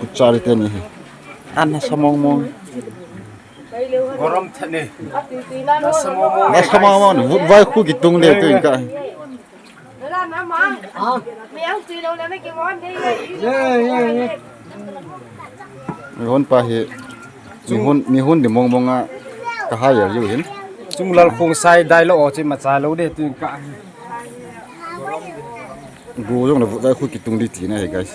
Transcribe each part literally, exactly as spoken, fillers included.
Kuchari teni hi. An na samong mong. Gorom thani. Na samong mong. Na samong mong. Vut vai khu kitung de tu ka. Mi hon pa hi, mi hon, mi hon di mong mong a, ka hai ya yu hin. Chung lal khong sai dai lo o chi ma cha lo de tu ka. Gu jong la vut vai khu kitung di ti na he, guys.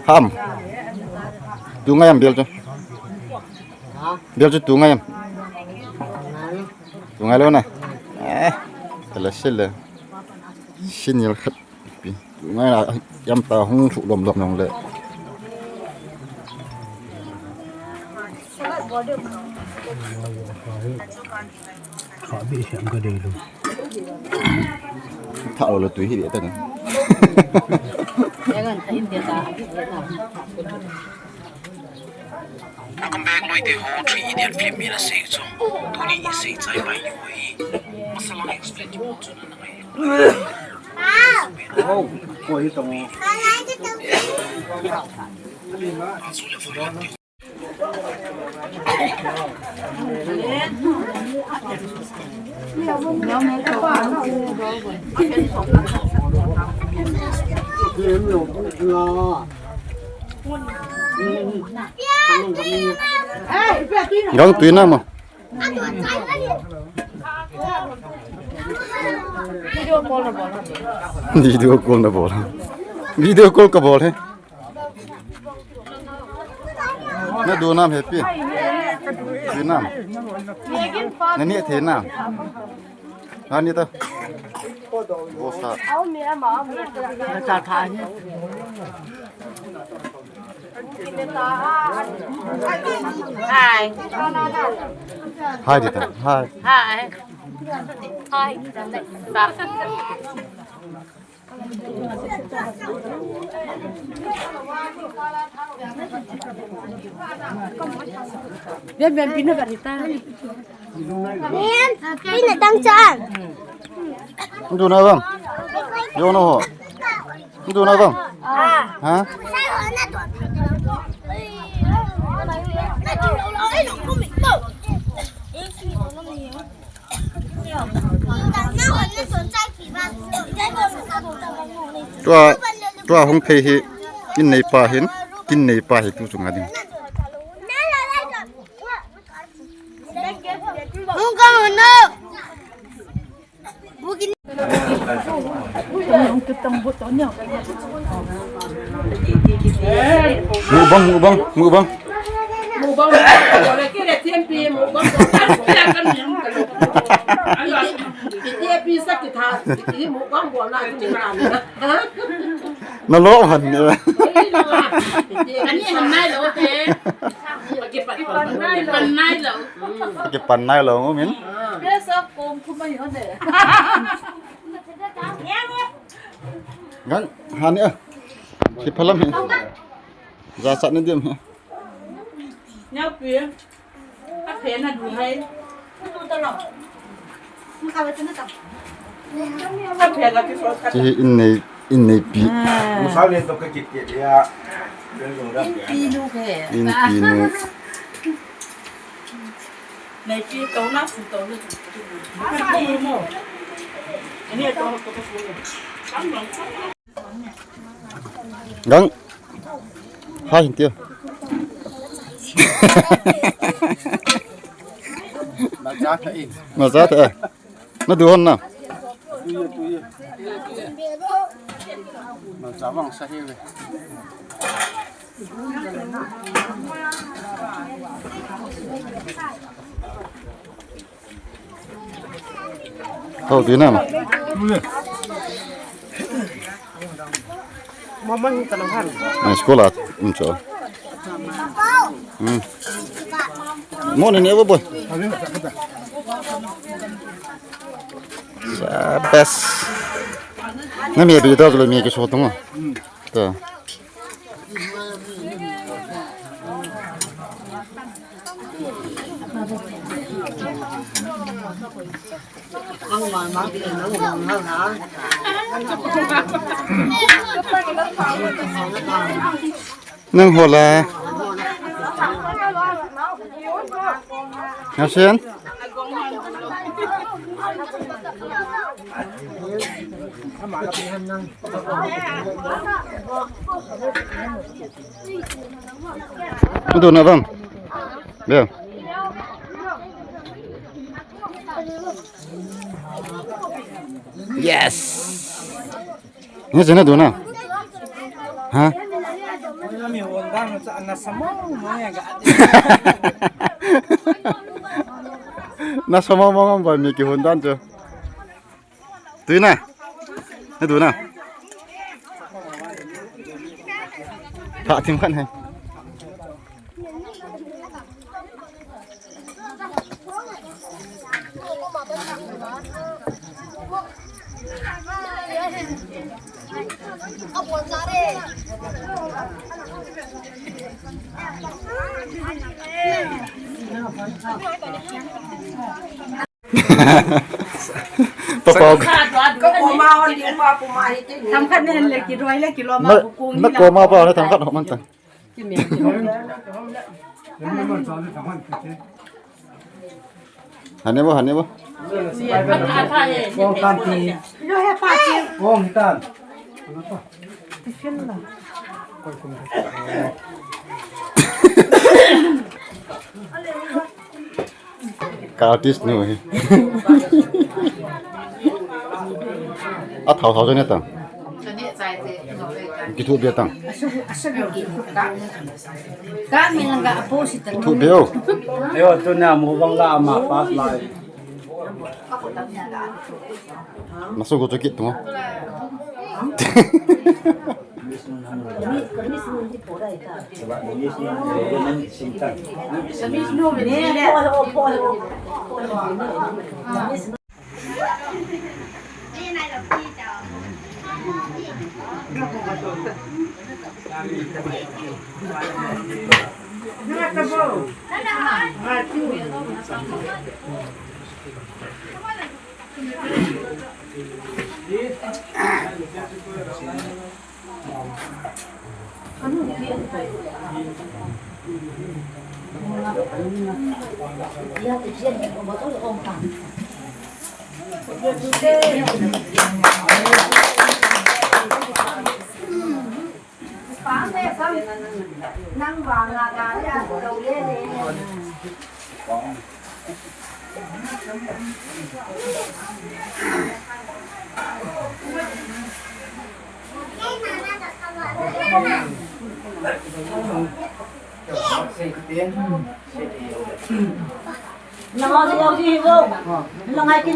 Ham. Tu ngai am bel chu. Bel chu tu ngai am. Tu ngai lo na. Eh. Kala sila. Sinil khat. Pi, ngai na, yam ta hung thu lom lom nong le. Kha bi siam ka dei lu. Tha lo tui hi de ta na. Welcome back, Loite ho, Three Idiot film hi nasei chu. Tuni isei chai pai ni ho hi. Masala explain ti mo chu na ngai. Oh, ko hi tong. Gang tui na ma. Video call na bol. Video call ka bol hai. Na du nam happy. Du nam. Na ni the nam. Na ni ta. Bo sa. Cha tha ni. Hi. Hi, Dita. Hi. Hi. Hi. Bian, bian, pina ba Dita. Pina tang chan. Ndu na bang. Yo no ho. Ndu na bang. Ha? Tua, tua hung thei hi, in neipa hin, in neipa hi tu chunga ding. Mukbang, mukbang, mukbang. Mukbang, mukbang, boleh kira T M P, mukbang, boleh kira kan yang kalau. Ayo, T M P sakit hati, mukbang boleh kira. Na lo han ni. Ani han nai lo te. Kipan nai lo. Kipan nai lo, min. Gan, hani ah. Si phalam hi. Jachat na dim hi. Nyapi. A phe na du hai. A phe la ki so. Chi in nei, in neipi. Musa le to ka kit kit ya. Pi nu ke. In pi nu. Nei pi to na su to lu. Ani to to ka su. Gang. Hai, hin tiu. Na cha tha e. Na cha tha e. Na du hon na. Tu ye, tu ye. Na cha vang sa he ve. Hau ti na ma. Mama ni kana han. Na school at, um, cho. Hmm. Mo ni ne bo boy. Sa best. Na mi bi da lo mi ke so tong. Ta. Nang hola. Ngasen. Ito na bang. Bang. Yes. Ni jena dona. Ha? Na sama mong ba mi kihon dan chu. Tui na. Na dona. Tha thim khan hai. Papau. Themkhat nen le kiloi le kiloma. Na, bukung na ni la koma pa le themkhat ho man tan. Hane bo, hane bo. Kong kanti. Kong hitan. Ka artist nu hi. A thao thao jong ne tang. Kithu bia tang. Ka mi lang ka apo si tang. Kithu bia o. Ayo, tuna mo bang la ama pass lai. Masu ko chokit tu.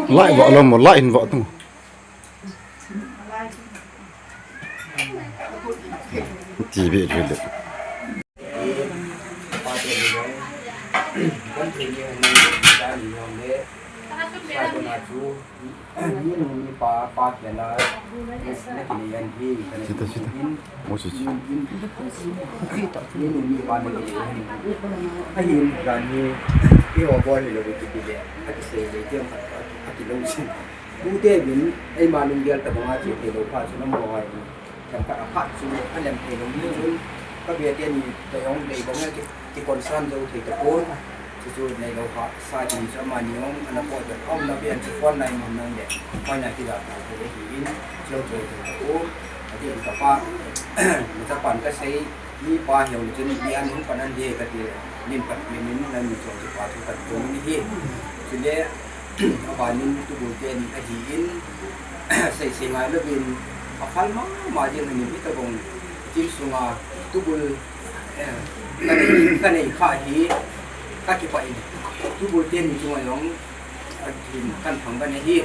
Lai va lom, lai in va tu. Ti be le. Sita, sita. Mo si si. Ahin, jan hi, i ho bol hi lo ki ti le, a ki sei le, ti ang khat, a ki lo si. Bu te bin, ei ma lung gel ta bang a chi te lo pha chu na mo hai. Themkhat a phat chu a lem thei lou ni chun, ka bia te ni te jong dei bang a ki, ki concern jou thei tapon. Chu chu neilou kha, sa ti chu amani jong ana po te, aumna bia chu phone line man nang le, phone line kija ta thei le hi in, chu chu thei tapon. Ati in ka pa, mi cha pan ka sei, mi pa hiau ni chun, mi an hung pan an de ka ti, min pat min min nan mi chu chu pa thu kan chu ni hi. Chu le, Abanin tubul te ni ahin, sei sei ngai louvin, aphal mama jeng ahin, hitobang tin sunga tubul, eh, ka nei, ka nei kha hi, ka kipah in, tubul te ni chunga jong, ahin kan thangvah in ahi,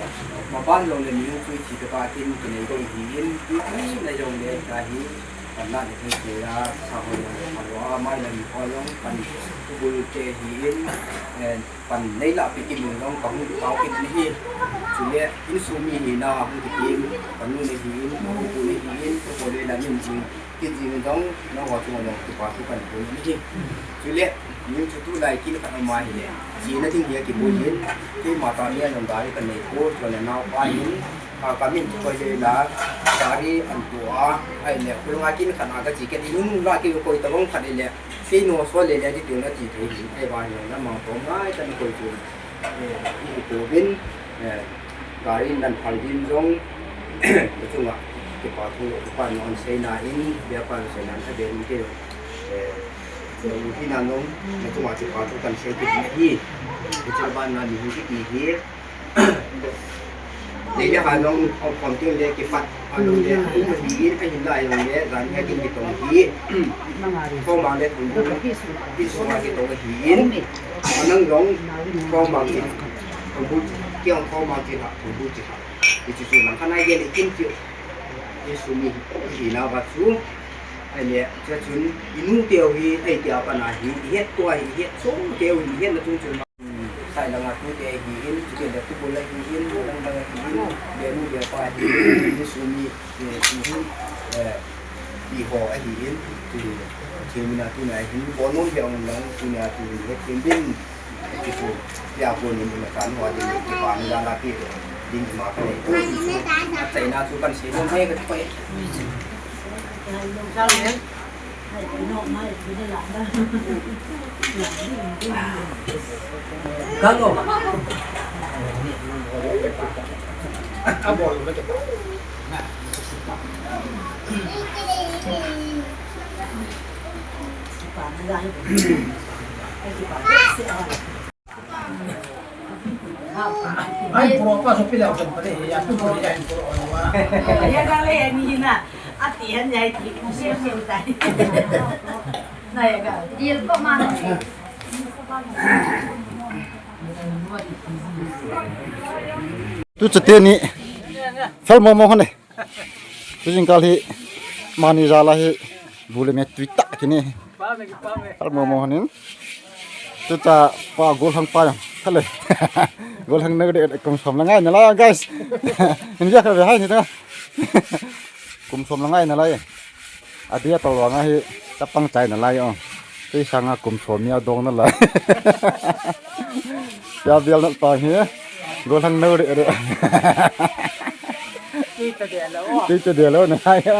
maban jong le mi hung chui thi tah a kin kinei ding ahin, tuni na jong le ka hi, kan la ni thei thei a, sa ho jong le phalou a, mai le mi ho jong, kan tubul te ahin, eh, Pan nei lah pi kit in jong ka hung tao kit in ahi. Chule, insung mi hina hung kit in, ka nu na hi in, ka pu na hi in, ka pu le la min jing, kit jing in jong, nangho chunga jong kipa thu kan pun in ahi. Chule, min chu tulai kin khat ama hile, chena ding hi akibol in, keima tah in jong gari ka nei poi, chule naopa in, a, ka min chu koi le la, gari an tua, ahile, khulunga kin khat a ka chi kit in, nung la kikoi tabang khat hile, Kei no so le le ti tu na ti thei hi, ei ba hi na mang tong ngai kan koi chu. Eh, i tu bin, eh, gari nan phal din jong, chunga, kipa thu, kipa no an sei na in, bia pa sei na ta ben ke, eh, hi na no, chunga kipa thu kan sei ki na hi. Chu ba na ni hi ki hi. Nei le ha jong, hom, hom tin le kipat, ha jong le, um, hi in, ahin lai jong le, jan hi a kin kitong hi. Khomang le thum, kin suma kitong hi in. Anang jong, khomang ki, thum bu, kiang khomang ki ha, thum bu ki ha. Ki chu chu lang khan ai ge le kin ki. Insung mi hi na ba chu. Ai le, cha chun, inu teu hi, ai tia pa na hi, i het tua hi, i het chong teu hi, i het na chung chun. Thailand a tute ahi in, tute le tubul ahi in, dang dang ahi in, benu le pa ahi in, ni sumi, eh, ahi in, eh, pi ho ahi in, tuni, themina tuna ahi in, bono hi ong lang, tuna tuni, he thembin, eh, kisu, ya ko ni na kan ho ding, ki pa ni la la pi, ding ma ka ni. China tu kan si, mo he ka ko. Ai, pro pa so pila ko pale, ya tu ko ya pro wa. Ya ka le ni na. Ati han ya ti, siam siam tai. Na ya ka. Deal ko ma. Tu chate ni. Fel mo mo hone. Tu jingkah hi mani jal a hi bu le me tui ta kini. Fel mo mo hon in. Tu ta pa gol hang pa yang. Kale. Gol hang na de kum som la ngai na la guys. India ka be hai ni ta. Kum som la ngai na la ye. Adia tol wa ngai hi ta pang chai na la ye ong. Tui sanga kum som ya dong na la. Ya bial na pa hi. Gol hang na de de. Tui ta de lo. Tui ta de lo na la ye.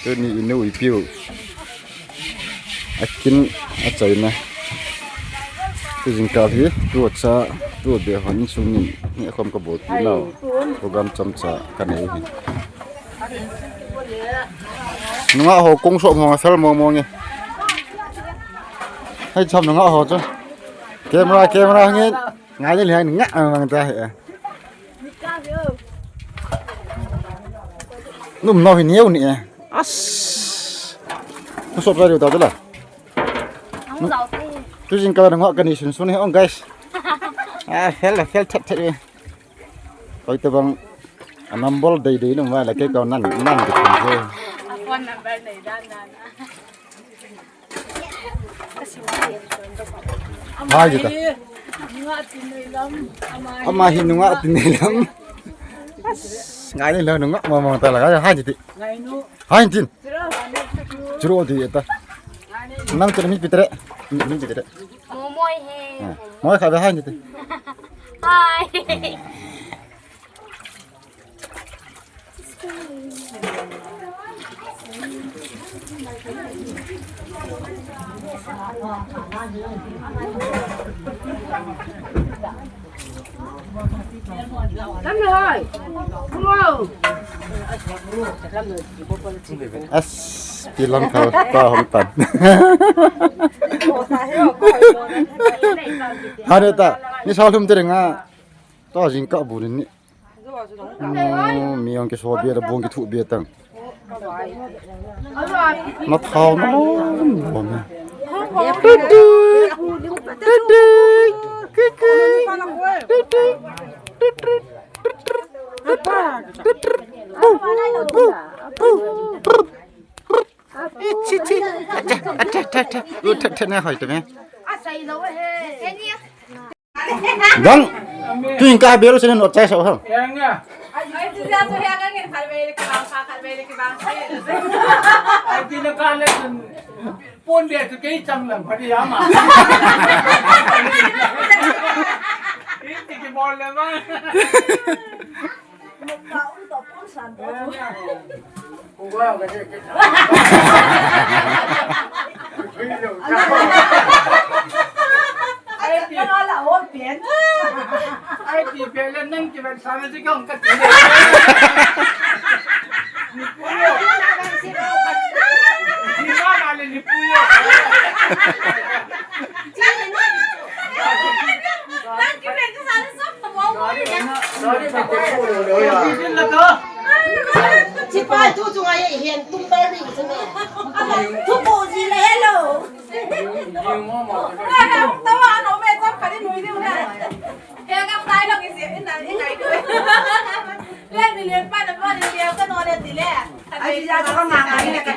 Tuni inu ipiu. Akin achaina. Tu jingkah hi, tu cha, tu be hon sungin, ni khom ka bol ti nau. Program chomcha ka nei hi. Nunga ho kung so mo fel mo mo nge. Hai cham nunga ho chu. Camera, camera nge. Ngai le ngai nga mang ta he. Num no hi niu ni e. As. Ko sop la diu ta la. Tu jingkah nunga kani sun sun he ong guys. Ah, fel la fel thet thet e. Koi te bang a number dei dei nung vai la ke kau nan nan ke thun he. A phone number nei dan dan. Hai ji ta. Ama hi nunga ti nei lam. Ngai ni lo nunga mo mo ta la hai ji ti. Hai tin. Churo ti ta. Nang chero mi pitre. Mi pitre. Mo moi he. Moi kha be hai ji ti. Hai. As, pilang kal ta hong tan. Hane ta, ni sa lum te nga. Ta jingkah bu ni. Oh, mi ang ke so bia da bong ke thu bia tang. Na thau na lo, bong. Chi, chi. Acha, acha, acha, acha. U, acha, acha, na hoi to me. Gang. Tu in ka bel u senen ot chai sa ha. Ai, tu ja tu ya ka ngin khal be le ki bang, khal be le ki bang. Ai, ti na ka le kun. Pon be tu kei chang lang pha di ya ma. Ti ki bol le ma. Chipai tu chunga ye hian tum ber ding chu ne. Thupu ji le hello. Tawa no me cham kha di nui diu na. He ka tai lo ki si in na ni kai tu. Le mi le pa na pa ni le ka no le ti le. Ai ya ka ma ngai le ka.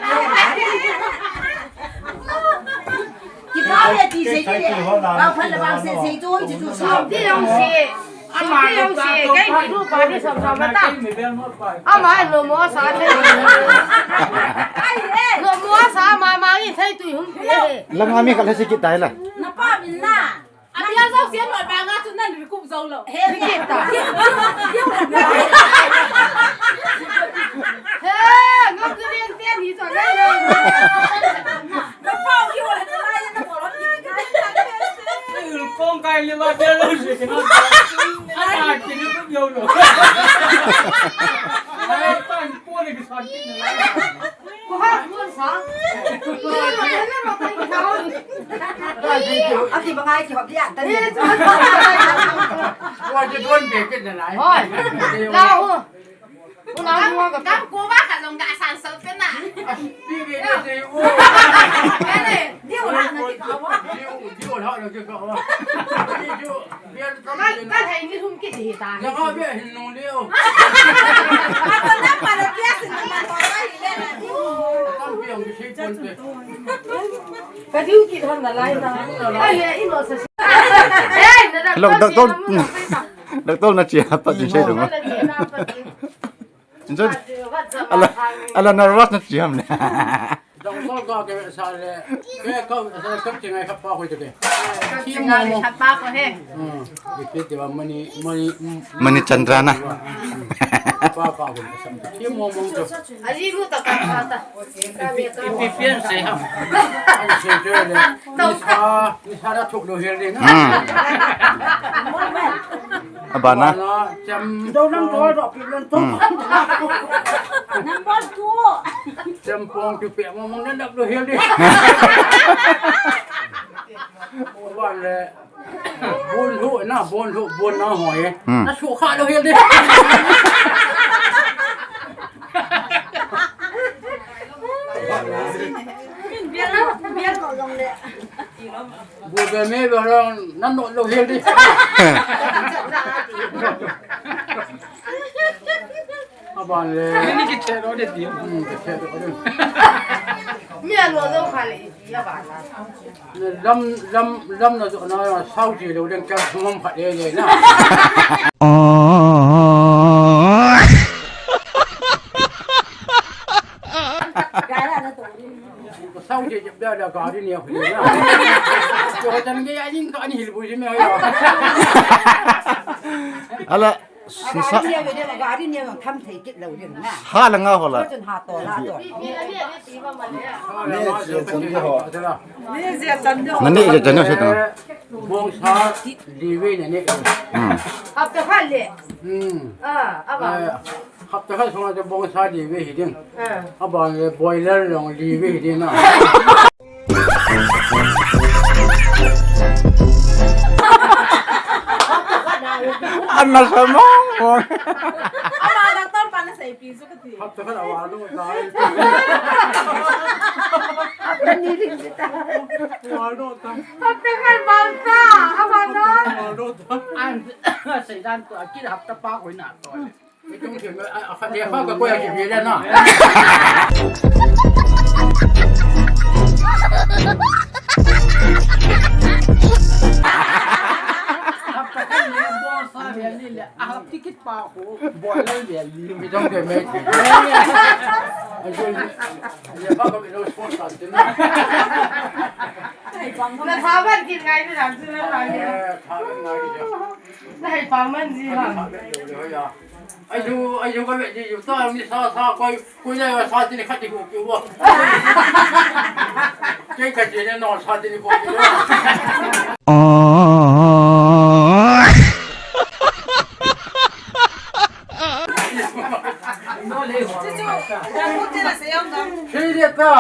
Ki Kau le ti sei ti le. Kau phan le bang sei sei tu, ti tu sei. Ti jong sei. Ama ti jong sei, kei ti tu pa ti som som ta. Ama no mo sa te. Ai, eh. No mo sa ma ma ni sei tu hung ti. Langa mi khat le sei kit tai la. Na pa min na. Abia zau sian lo ba nga chu nan recoup zau lo. He, recoup ta. He, ngam tu rian tian hi so na. Na pa ki wa na ya na ko lo. Kong kai le ma bia lo se ke na. Ai, ki ni ku yo lo. Ai, pa ni po le ki sa ki na. Ko ha, ko sa. Aki bangai ki hok ya, tan ya. Wa je don be ke na lai. Hoi. La ho. Una ho ka. Kam ko ba ka long ka san sal pe na. Pi be de de wo. Ane, di ho la na ki ka wa. Di ho, di ho la na ki ka wa. Di ho. Kan, kan hai ni hum ki ti ta. Na ka bia hin nung leo. Apa na pa na pia sin na ma to ai le na. Kan pia ngi si pon pe. Ka diu ki thon na lai na. Ai le i no sa. Ei, na da. Hello, doctor. Doctor na chia pa ti sei dong. Ala, ala nervous na chiam le. Dong ko ko ke sa le. Ke ko sa le kap chingai kap pa ko ke. Kap chingai kap pa ko he. Hmm. Ite te ba mani, mani, mm. Mani Chandra na. Pa pa ko. Chi mo mo to. Ali ru ta ka ta. Ipi pian se ha. Ai se je le. Ni sa, ni sa da thuk lo hel de na. Hmm. Abana. Abana, cham. Do nang do do pi len to. Hmm. Number two. Cham pong tu pe mo mo na dap lo hel de. Wan le. Bon lo na, bon lo, bon na ho ye. Hmm. Na su kha lo hel de. Bial lo, bial lo long le. Bu be me be rong nan no lo hel di. Aban le. Ni ki che ro de di. Hmm, ki che ro de. Mi a lo lo kha le di aban la. Lam, lam, lam na jo na sao ji lo den ka mom kha de de na. Sao je jep da da gari ne khu na. Jo jan ge ya jing ka ni hil bu ji me ya. Ala, sa, gari ne ga tham thei kit lo jing na. Ha la nga ho la. Ko jun ha to la to. Ni je chan de ho. Ni je chan de ho. Na ni je chan de ho se to. Bong sa li ve ne ne. Hmm. Hap ta kha le. Hmm. Ah, aba. Hapta khat sunga te bong sa li ve hi ding. Ah. Aban le boiler long li ve hi ding na. Ana sa mo. Ama doctor pa na sa ipi su kati. Hapta khat awa lo ta. Apa ni rin kita. Awa lo ta. Hapta khat bang ta. Ama na. Awa lo ta. An sa dan tu akit hapta pa ko na to. Na thaban kit ngai ni lam chu na thaban. Na hai pa man ji ha. Ayu, ayu ka ve ji, yu ta ni sa sa koi, koi na sa ti ni khat ti ko ki wa. Ke ka ji ne no sa ti ni ko ki wa. Chu chu, ta ko te na se yong ga. Sei de ta.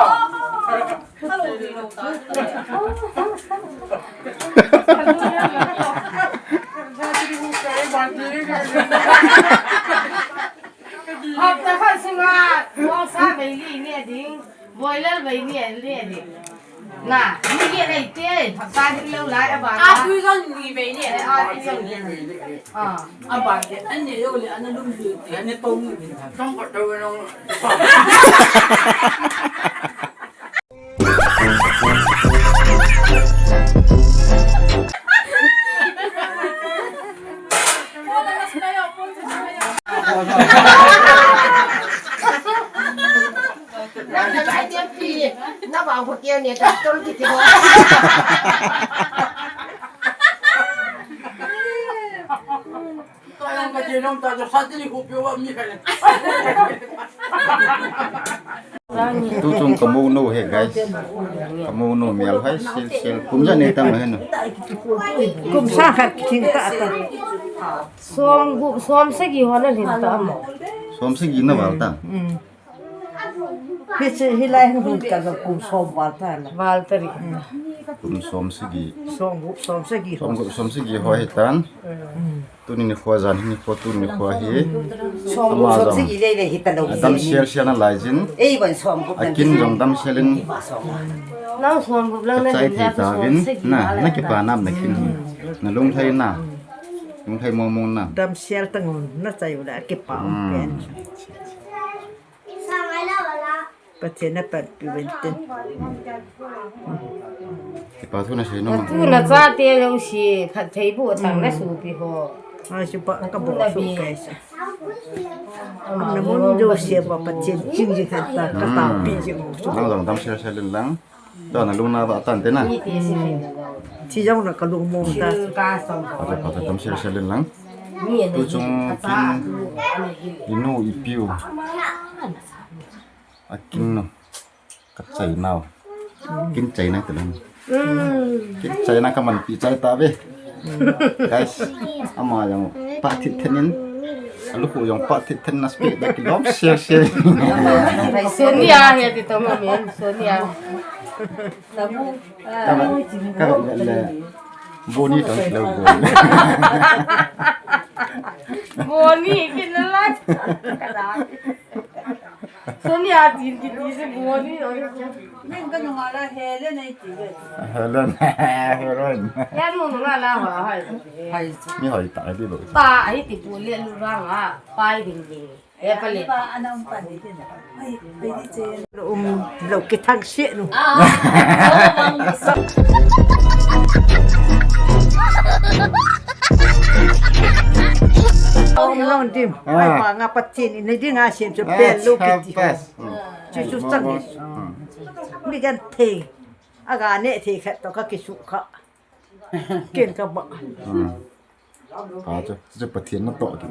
Hapta khat sunga, bong sa bei li ne ding, boiler bei ne, ne ding. Na, ni ke nei te, hapta ding lo lai a ba. A tui jong ni bei ne. A tui jong ni. Ah. Aban te, an ne yo le, an lum le, te, an ne pau le. Tong ko to no. Nang na chai te pi, na ba ko ke ne ta tol ki ti ho. Ka yang ka je nom ta jo sa ti ni ko pe wa mi ka ne. Tu chung ka mou nu he, guys. Ka mou nu mial hai sil sil. Kum ja ne tang he nu. Kum sang khat thing ta ta. Som gu, som sagi ho na lhin ta mo. Som sagi na val ta. Mm. Hi chi, hi lai hin ka ga kum som val ta na. Val ta ri. Kum som sagi. Som gu, som sagi. Som gu, som sagi ho hi tan. Mm. Tuni nikho jan hi nikho tuni nikho hi. Som gu, som sagi le le hi ta lo. Dam sial sial na lai jin. Ei ban som gu. A kin jong dam sial in. Nang som gu lang na chai thei ta vin. Na, na kipa nam na kin. Na lung thei na. Lung thei mong mong na. Dam sial ta ngun na chai u la kipa um pen. Pathen na panpi uvin tin. Kipa thu na sei nom. Tu na chate jouse phatthei boh tang na sopi ho. Ai, su pa ka boh su kai sa. Na mun jouse pa Pathen ching ji khat ta ka taopi ji mo. Nang jong dam sial sial in lang. Tua na lung na va tan te na. Thi jong na ka lung mong ta. Pha ta, pha ta, dam sial sial in lang. Tu chung kin i nu i pi u. A kin nu. Ka chai nau. Kin chai na te lang. Kin chai na ka man pi chai ta ve. Guys, ama jong pa thit then in. A lukhu jong pa thit then na speak da ki lom share share. Sonia he ti tong amen. Sonia. Ka ba, ka ba le. Boni tong lo Boni. Boni kin la. Sonia tin kiti se Boni oi. Min ka nunga la Helen ai ti ve. Helen, Helen. Ya nu nunga la ha hai. Hai. Mi hoi ta di lo. Pa ai ti pu le lu rang a, pai ding ding. E pa le. Pa ana um pa ni tin. Ai, ai di che. Um, lo ki thang se nu. Ah. Ong long dim. Ai pa nga Pathen in nei ding a sem chu pe lo ki ti. Chu chu chang ni. Mi gan thei. A ga ne thei khat to ka ki su kha. Ken ka ba. Pa chu, chu Pathen na to ki.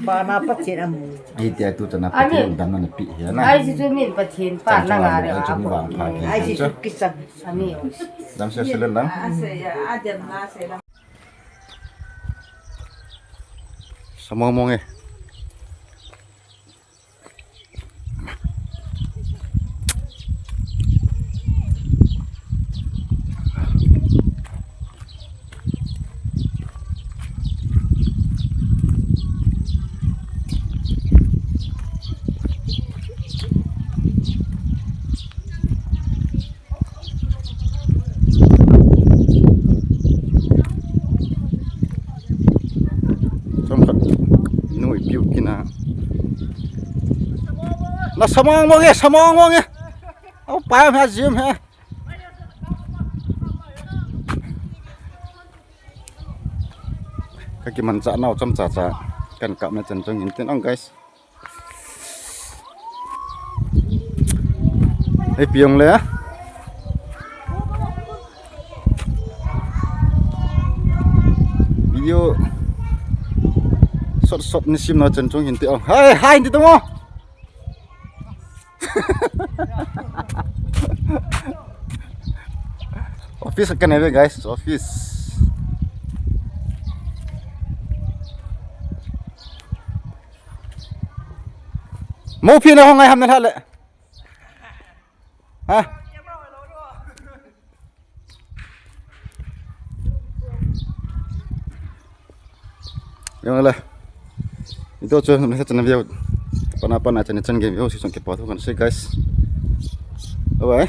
Ba na Pathen am. Ai ti tu chana Pathen dan na pi he na. Ai chu min Pathen pa na ga re. Ai chu ba pa ki. Ai chu ki chang. Ani. Dam se se le lang. A se ya, a dem na se lang. Samong mong e. Chomkhat nu ipi u kina. Na samong mong e, samong mong e. Au pa ha jim ha. Ka kimanchah nau chomcha cha kan kap na chan chong in tin ong guys. Hei piong le. Video sot sot ni sim na chan chong hin ti ong. Hai, hai, hin ti tong o. Office ka neve guys, office. Mo phi na hong ai ham na le. Ha? Yang le. Ito cho na sa chana view. Pana pana chana chan game view si chong ke pa thu kan se guys. Bye bye.